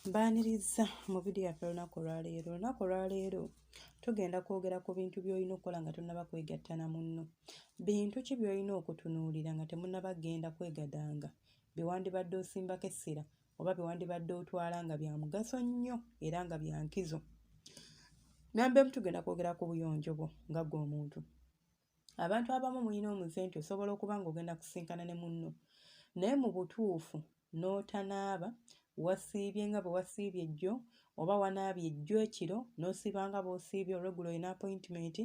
Mbaanirizza mu vidiyo yaffe olunaku olwaleero. Olunaku olwaleero tugenda kwogera ku bintu by'olina okukola nga tonnaba kwegatta na munno. Bintu ki by'olina okutunuulira nga temunnaba kugenda kwegadanga bye wandibadde osimbako essira oba bye wandibadde otwala nga bya mugaso nnyo era nga bya nkizo. Namba emu, tugenda kwogera ku buyonjo bwo nga ggwe omuntu. Abantu abamu mulina omuze nti osobola okuba ng'ogenda kusisinkana ne munno naye mu butuufu n'otanaaba, wasiibye nga bwe wasiibye jjo oba wanaabye jjo ekiro n'osiiba nga bw'osiibye olweggulo olina appointment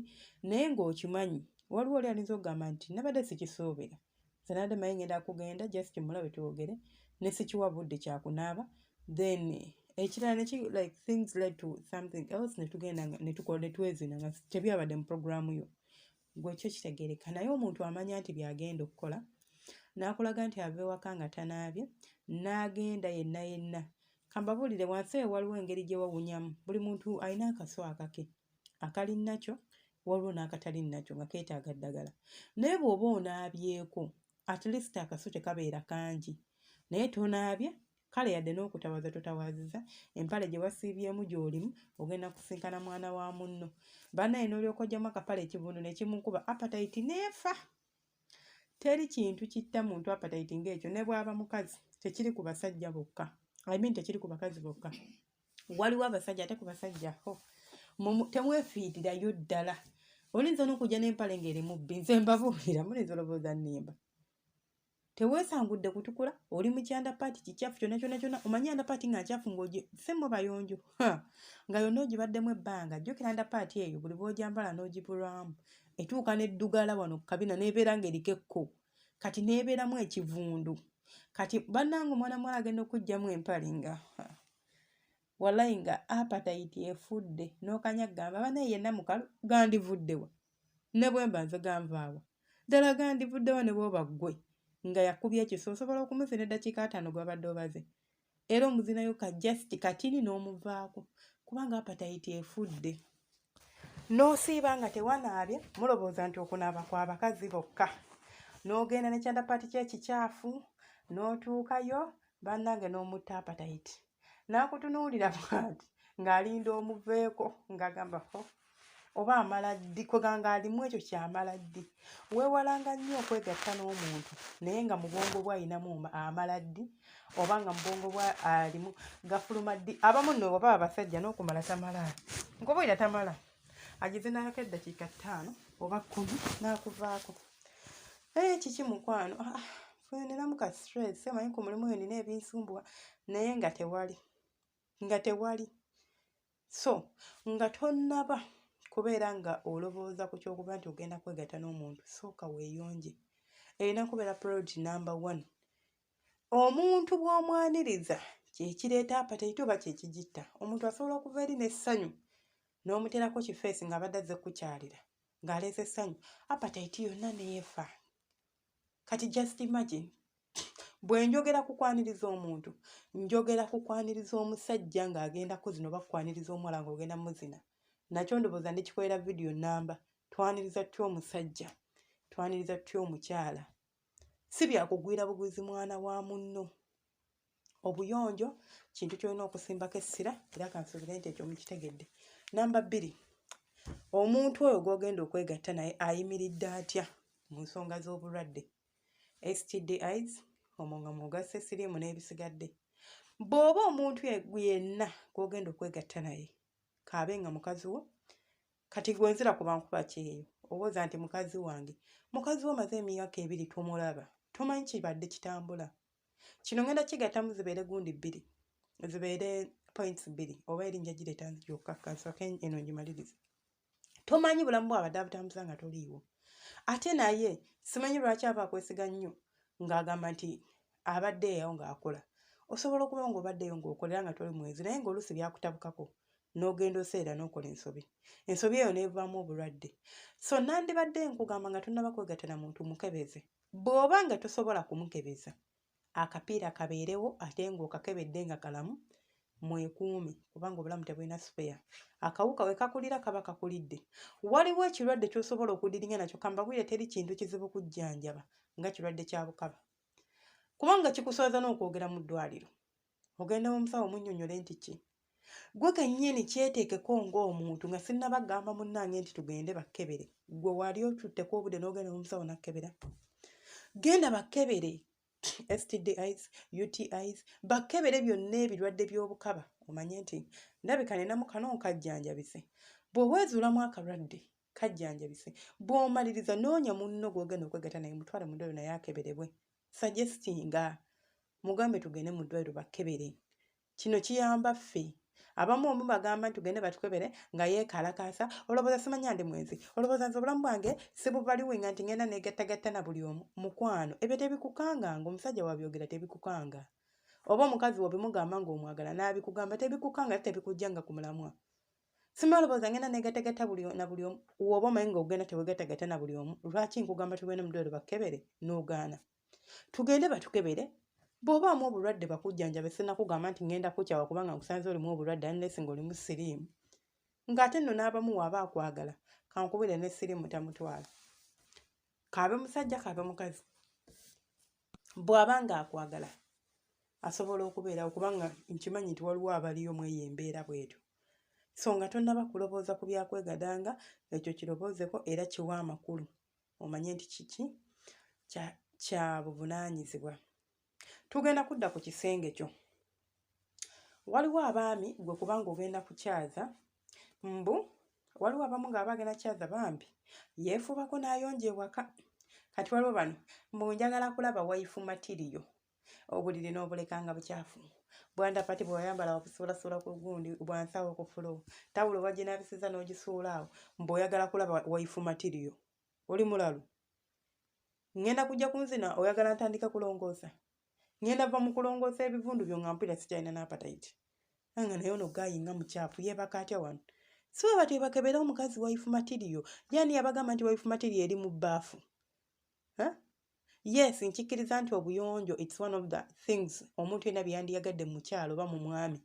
naye ng'okimanyi. Waliwo oli ayinza okugamba nti nabadde sikisuubira, nze nabadde mmanyi ngenda kugenda just mulabe twogere ne sikiwa budde kya kunaaba, then ekirala neki like things led to something else ne tugenda ne tukola ne twezina nga tebyabadde mu program yo. Ggwe ekyo kitegeereka, naye omuntu amanya nti by'agenda okukola n'akulaga nti ava ewaka nga tanaabye n'agenda yenna yenna. Kambabuulire, wansi eyo waliwo engeri gye wawunyamu. Buli muntu alina akaso akake akali nakyo, waliwo n'akatali nakyo nga keetaaga ddagala. Naye bw'oba onaabyeko at least akaso tekabeera kangi, naye tonaabye kale yadde n'okutawaza totawaziza, empale gye wasiibyemu gy'olimu ogenda kusisinkana mwana wa munno. Bannaye n'olyoka oggyamu akapale ekivundu ne kimukuba, appetite n'efa. Teri kintu kitta muntu appetite ng'ekyo, ne bw'aba mukazi. Tekiri ku basajja bokka, I mean tekiri ku bakazi bokka, waliwo abasajja. Ate ku basajja ho temwefiirirayo ddala. Oyinza n'okujja n'empale ng'erimu bbi. Nze mbabuulira, muyinza olowooza nnimba. Teweesangudde kutukula, oli mu ky'underpant kikyafu kyonna kyonna kyonna. Omanyi underpant nga nkyafu ng'ogi si mmwe bayonjo nga yonna ogibaddemu ebbanga. Jjukira underpant eyo buli bw'ogyambala n'ogibulwamu etuuka n'eddugala wano ku kabina n'ebeera ng'eriko ekko, kati n'ebeeramu ekivundu. Kati bannange, omwana muwala agenda okuggyamu empale nga wallayi nga appetite efudde, n'okanya kugamba bannaye yenna mukalu gandivuddewa ne bwe mba nze ganvaawa ddala gandivuddewa. Ne bw'oba ggwe nga yakubye ekiso, osobola okumuzina eddakiika 50 gw'abadde obaze era omuzinayo ka just katini n'omuvaako kubanga appetite efudde. N'osiiba nga tewanaabye, mulowooza nti okunaaba kwa bakazi bokka, n'ogenda ne ky'underpant kye ekikyafu n'otuukayo, bannange, n'omutta appetite n'akutunuulira bw'ati ng'alinda omuveeko ng'agamba ho oba amala ddi, kwegamba ng'alimu ekyo kyamala ddi. Weewalanga nnyo okwegatta n'omuntu naye nga mu bwongo bwe ayinamu amala ddi oba nga mu bwongo bwe alimu gafuluma ddi. Abamu nno oba abasajja n'okumala tamala, nkubuulira tamala, agizinayoko eddakiika 5 oba 10 n'akuvaako. Ee, kiki mukwano? Ah, ninamu ka stress, omanyi ku mulimu eyo nina ebinsumbuwa, naye nga tewali, nga tewali. So nga tonnaba kubeera nga olowooza ku kyokuba nti ogenda kwegatta n'omuntu, sooka weeyonje. Erina kubeera priority number one. Omuntu bw'omwaniriza kyekireeta appetite oba kyekigitta. Omuntu asobola okuva eri n'essanyu n'omuteerako kifeesi ng'abadde azze kukyalira ng'aleese essanyu, appetite yonna neefa. Kati just imagine, bwe njogera ku kwaniriza omuntu, njogera ku kwaniriza omusajja ng'agenda kuzina oba kukwaniriza omuwala ng'ogenda muzina. Nakyo ndowooza ndikikolera vidiyo nnamba. Twaniriza tutya omusajja? Twaniriza tutya omukyala? Si byakugwira bugwizi mwana wa munno. Obuyonjo kintu ky'olina okusimbako essira era kansuubire nti ekyo mukitegedde. Namba 2, omuntu oyo gw'ogenda okwegatta naye ayimiridde atya mu nsonga z'obulwadde, STDIs, omwo nga mw'ogasse siriimu n'ebisigadde? Bw'oba omuntu yenna gw'ogenda okwegatta naye, kaabe nga mukazi wo, kati gwe nzira ku bankuba kyeyo owooza nti mukazi wange, mukazi wo omaze emyaka 2 tomulaba, tomanyi kibadde kitambula. Kino ngenda kigattamu zibeere gundi bbiri, zibeere points bbiri oba erinnya gireeta yokka. Kansooke eno ngimalirize. Tomanyi bulamu bwabadde abutambuza nga toliiwo. Ate naye simanyi lwaki aba akwesiga nnyo ng'agamba nti abadde eyo ng'akola. Osobola okuba ng'obaddeyo ng'okolera nga toli mwezi, naye ng'oluusi byakutabukako n'ogenda oseera n'okola ensobi, ensobi eyo n'evaamu obulwadde. So nandibadde nkugamba nga tonnaba kwegatta na muntu, mukebeze. Bw'oba nga tosobola kumukebeza, akapiira kabeerewo ate ng'okakebedde nga kalamu, mwekuume kubanga obulamu tebulina spare. Akawuka we kakulira kaba kakulidde. Waliwo ekirwadde ky'osobola okudiringa nakyo. Kambabwire, teri kintu kizibu kujjanjaba nga kirwadde kya bukaba, kubanga kikuswaza n'okwogera mu ddwaliro. Ogenda omusawo omunnyonnyole nti ki? Gwe kennyini kyeteekeko ng'omuntu nga sinnaba kugamba munnange nti tugende bakkebere. Gwe wali otutteko obudde n'ogenda omusawo n'akkebera? Genda bakkebere STDs, UTIs, bakkebere byonna ebirwadde by'obukaba omanye nti ndabika ninamu kano nkajjanjabise. Bw'oweezuulamu akalwadde kajjanjabise. Bw'omaliriza noonya munno gw'ogenda okwegatta naye mutwale mu ddwaliro naye akeberebwe. Suggestinga mugambe tugende mu ddwaliro bakkebere. Kino kiyamba ffe. Abamu omu bagamba nti tugende batukebere nga yeekalakaasa, olowooza simanya ndi mwenzi, olowooza nze obulamu bwange sibuvaliwinga nti ngenda neegattagatta na buli omu. Mukwano ebyo tebikukanganga, omusajja wabyogera tebikukanga. Oba omukazi w'obimugamba ng'omwagala n'abikugamba tebikukanga ate tebikuggyanga ku mulamwa. Simanyi olowooza ngenda neegattagatta na buli omu, w'oba omanyi ng'ogenda teweegattagatta na buli omu, lwaki nkugamba tugende mu ddwaliro bakkebere n'ogaana? Tugende batukebere. Bw'obaamu obulwadde bakujjanjabe, sinnakugamba nti ngenda kukyawa kubanga nkusanze olimu obulwadde unless ng'olimu siriimu. Ng'ate nno n'abamu w'aba akwagala, kankubire ne siriimu tamutwala. K'abe musajja k'abe mukazi. Bw'aba ng'akwagala asobola okubeerawo kubanga nkimanyi nti waliwo abaliyo mu eyo embeera bw'etyo. So nga tonnaba kulowooza ku bya kwegadanga, ekyo kirowoozeko era kiwe amakulu omanye nti kiki kya buvunaanyizibwa. Tugenda kudda ku kisenge kyo. Waliwo abaami gwe kubanga ogenda kukyaza mbu waliwo abamu ng'aba agenda kukyaza bambi yeefubako n'ayonja ewaka. Kati waliwo bano mbu njagala kulaba wife material, obuliri n'obuleka nga bukyafu, bwandapati bwe wayambala wabusuulasuula ku gundi bwansi awo ku floor, tawulo waginaabisizza n'ogisuula awo, mbu oyagala kulaba wife material. Oli mulalu? Ŋŋenda kujja kunzina oyagala ntandike kulongoosa? Ŋŋenda va mu kulongoosa ebivundu byo nga mpulira sikyalina n'appetite. Nga naye ono guy nga mukyafu yeebaka atya wano? Si bwe batyo bakebera omukazi wife material. Ye ani yabagamba nti wife material eri mu bbaafu? Yes, nkikkiriza nti obuyonjo it's one of the things omuntu yenna bye yandiyagadde mu mukyala oba mu mwami.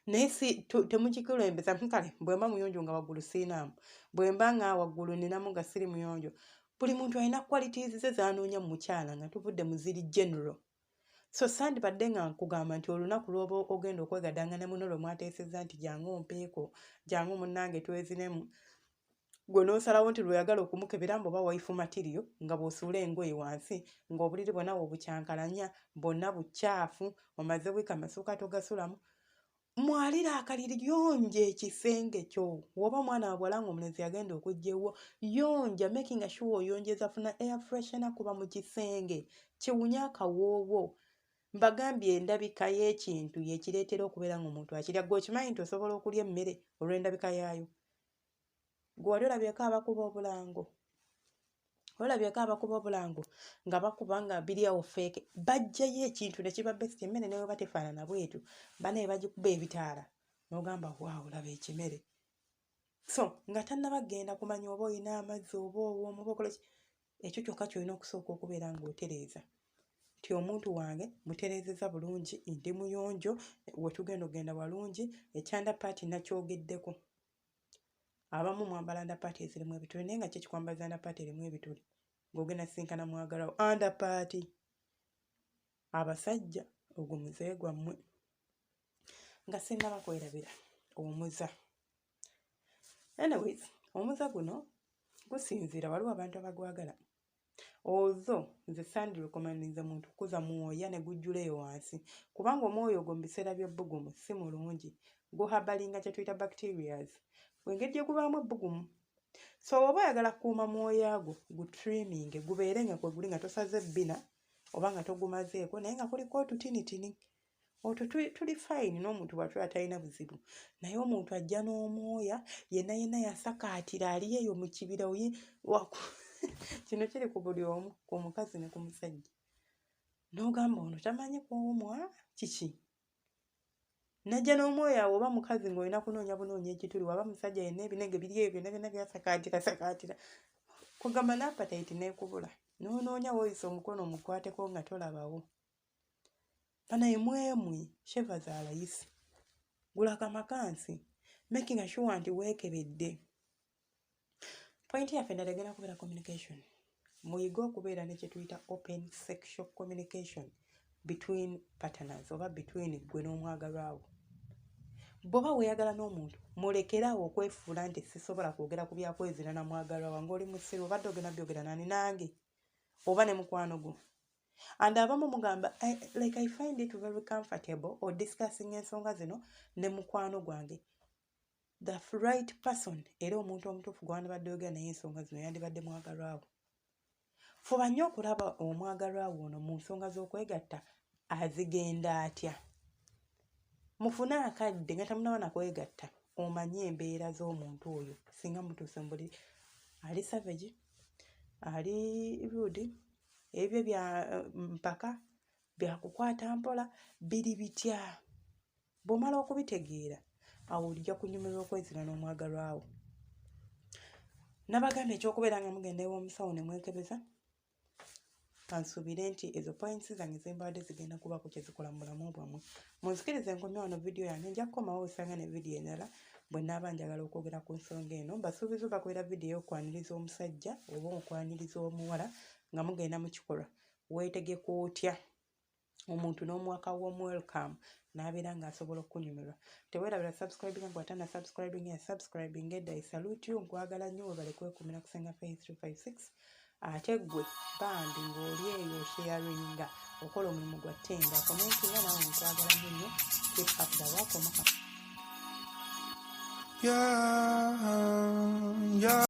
Naye si temukikulembeza kale bwe mba muyonjo nga waggulu siinaamu, bwe mba nga waggulu nninamu nga siri muyonjo. Buli muntu alina qualities ze z'anoonya mu mukyala nga tuvudde mu ziri general. So sandibadde nga nkugamba nti olunaku lw'oba ogenda okwegadanga ne munno lwe mwateesezza nti jangu ompeeko, jangu munnange twezinemu, gwe n'osalawo nti lw'oyagala okumukebera mbu oba wife material nga bw'osuula engoye wansi, ng'obuliri bwonna bw'obukyankalanya, bwonna bukyafu, omaze wiiki amasuuka togasulamu. Mwalire akaliri yonja ekisenge kyo. Bw'oba mwana wa buwala ng'omulenzi yagenda okujja ewuwo, yonja making sure oyonjeza funa air freshener kuba mu kisenge kiwunye akawoowo. Mbagambye endabika y'ekintu y'ekireetera okubeera ng'omuntu akirya. Ggwe okimanyi nti osobola okulya emmere olw'endabika yaayo? Ggwe wali olabyeko abakuba obulango? Olabyeko abakuba obulango nga bakuba nga biri awo fake, baggyayo ekintu ne kiba best emmere ne bw'eba tefaanana bw'etyo bannaye bagikuba ebitaala n'ogamba wow laba ekimere. So nga tannaba kugenda kumanya oba oyina amazzi oba owooma oba okola ki, ekyo kyokka ky'olina okusooka okubeera ng'otereeza. Nti omuntu wange mutereezezza bulungi, ndi muyonjo, we tugenda okugenda walungi, ekyandapaati nakyogeddeko. Abamu mwambala underpant ezirimu ebituli naye nga ki ekikwambaza underpant erimu ebituli ng'ogenda kusisinkana mwagalwa wo underpant. Abasajja ogwo muze gwammwe. Nga sinnaba kwerabira omuza. Anyways, omuza guno gusinziira waliwo abantu abagwagala. Although nze sandirecommendinze muntu kukuza mwoya ne gujjula eyo wansi kubanga omwoyo ogwo mu biseera by'ebbugumu si mulungi. Guhabalinga kye tuyita bacterias. Engeri gye gubaamu ebbugumu. So bw'oba oyagala kukuuma mwoya gwo gutriminge gubeere nga kwe guli nga tosaze bbina oba nga togumazeeko naye nga kuliko otutinitini. Otwo tuli fine n'omuntu bw'atulaba talina buzibu. Naye omuntu ajja n'omwoya yenna yenna yasakaatira ali eyo mu kibira oye kino kiri ku buli omu ku mukazi ne ku musajja. N'ogamba ono tamanyi kuwumwa kiki? N'ajja n'omwoyo awo oba mukazi ng'olina kunoonya bunoonya ekituli waba musajja yenna ebinege biri eyo byonna byonna byasakaatira sakaatira. Kugamba n'appetite n'ekubula n'onoonya w'oyisa omukono omukwateko nga tolabawo. Bannaye mwemwe shave za layisi. Gula kamakansi making sure nti weekebedde. Point yaffe endala egenda kubeera communication. Muyige okubeera ne kye tuyita open sexual communication. Between partners oba between ggwe n'omwagalwa wo. Bw'oba weeyagala n'omuntu, mulekere awo okwefuula nti sisobola kwogera ku bya kwezina na mwagalwa wange. Oli musiru, obadde ogenda byogera nani? Nange oba ne mukwano gwo? And abamu mugamba, like, I find it very comfortable or discussing ensonga zino ne mukwano gwange. The right person era omuntu omutuufu gwandibadde oyogera naye ensonga zino yandibadde mwagalwa wo. Fuba nnyo okulaba omwagalwa wo ono mu nsonga z'okwegatta azigenda atya. Mufune akadde nga temunnaba na kwegatta, omanye embeera z'omuntu oyo. Singa mutuuse mu buliri, ali savage, ali rude, ebyo bya mpaka byakukwata mpola, biri bitya? Bw'omala okubitegeera, awo ojja kunyumirwa okwezina n'omwagalwa wo. Nabagambye ekyokubeera nga mugenda ew'omusawo ne mwekebeza. Kansuubire nti ezo points zange zembawadde zigenda kubaako kye zikola mu bulamu bwammwe. Munzikirize nkomye wano vidiyo yange, nja kukomawo osanga ne vidiyo endala bwe naaba njagala okwogera ku nsonga eno. Mbasuubiza obakubira vidiyo ey'okwaniriza omusajja oba okwaniriza omuwala nga mugenda mu kikolwa. Weetegeka otya omuntu n'omuwaka warm welcome n'abeera ng'asobola okukunyumirwa? Teweerabira subscribinga gwe atanna subscribing, ya subscribing edda. I salute you, nkwagala nnyo, webale kwekuumira ku Senga Faith 256. Ate ggwe bambi ng'oli eyo osharinga, okola omulimu gwa ttenga, commentinga, naawe nkwagala nnyo nnyo. Keep up the work, omukama. Yeah.